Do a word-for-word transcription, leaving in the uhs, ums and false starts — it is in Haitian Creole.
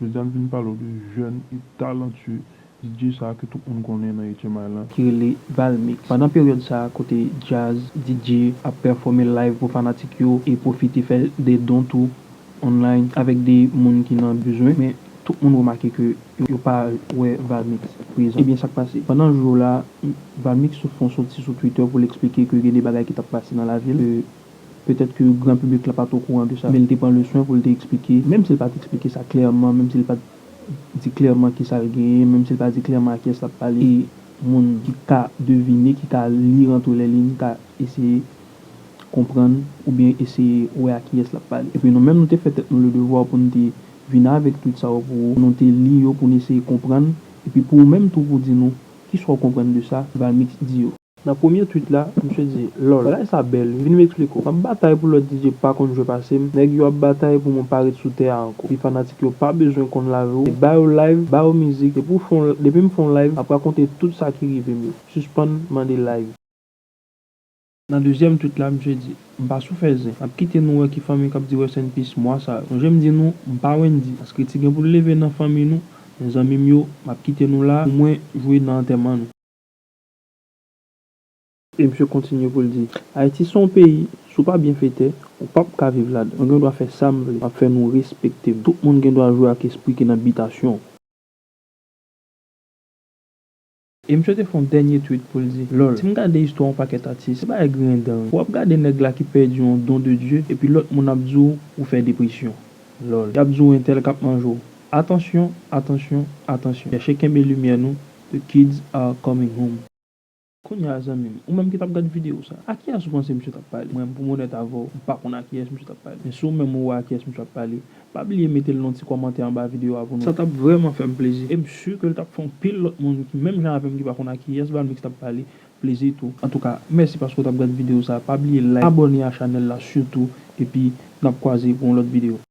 Jodi a, m vin pale w de jèn e talantye D J sa a ke tout moun konnen nan H M I lan, ki rele Valmix. Pandan peryòd sa a, kote djaz, D J ap pèfòme live pou fanatik yo e pwofite fè de don tou online avèk de moun ki nan bezwen, men tout moun remake ke yo, yo pa wè Valmix prezan. Ebyen, sa k pase? Pandan jou la, Valmix sot fè yon soti sou Twitter pou l eksplike ke gen de bagay ki t ap pase nan lavi l, ke petèt ke gran piblik la pa t okouran de sa, men l te pran le swen pou l te eksplike, menm si l pa t eksplike sa klèman, menm si l pa t di klèman kisa l genyen, menm si l pa di klèman a kiyès l ap pale, e moun ki ka devine, ki ka li antre lè liy, ka eseye konprann oubyen eseye wè a kiyès l ap pale. Epi nou menm, nou te fè tèt nou le devwa pou nou te vin avèk tweet sa yo pou ou, nou te li yo pou nou eseye konprann, epi pou ou menm tou pou di nou kisa w konprann de sa Valmix di yo. Nan premye tweet la, misye di, lòl, bagay sa bèl wi. Vin m eksplike w. M ap batay pou lòt D J pa konn jwe pase m. Nèg yo ap batay pou mwen parèt sou tè a ankò. Epi fanatik yo pa bezwen konn lavi w. Se ba yo live, ba yo mizik. Depi w fè yon, depi m fè yon live, m ap rakonte tout sa ki rive m yo. Sispann mande live. Nan dezyèm tweet la, misye di, m pa sou fè zen. M ap kite nou wè ki fanmi k ap di rest in peace mwa sa a. Sonje m di nou, m pa Wendyy. Paske ti gen pou l leve nan fanmi nou, men zanmi m yo, m ap kite nou la pou mwen jwe nan antèman nou. E misye kontinye pou l di, Ayiti se yon peyi, si w pa byen fete, ou p ap ka viv ladan. Mwen gen dwa fè sa m vle, m ap fè nou respekte m. Tout moun gen dwa jwe ak espri ki nan bitasyon w. E misye te fè yon dènye tweet pou l di, lòl, si m gade istwa yon pakèt atis, se bagay griyen dan wi. W ap gade nèg la ki pèdi yon don de Dye, epi lòt moun ap di w ou fè depresyon. Lòl, y ap di w entèl k ap manje w. Atansyon, atansyon, atansyon. Chèche kenbe limyè nou, the kids are coming home. Kounye a, zanmi m, ou menm ki t ap gad videyo sa, a kiyès ou panse misye t ap pale? Mwen, pou m onèt avè w, m pa konn a kiyès misye t ap pale. Men si w menm ou wè a kiyès misye ap pale, pa bliye mete l nan ti kòmantè anba videyo a pou nou. Sa t ap vrèman fè m plezi. E m si ke l t ap fè anpil lòt moun ki menm jan avè m ki pa konn a kiyès Valmix t ap pale plezi tou. Antouka, mèsi paske w t ap gad videyo sa. Pa bliye like, abòne a chanèl la sitou, epi n ap kwaze pou yon lòt videyo.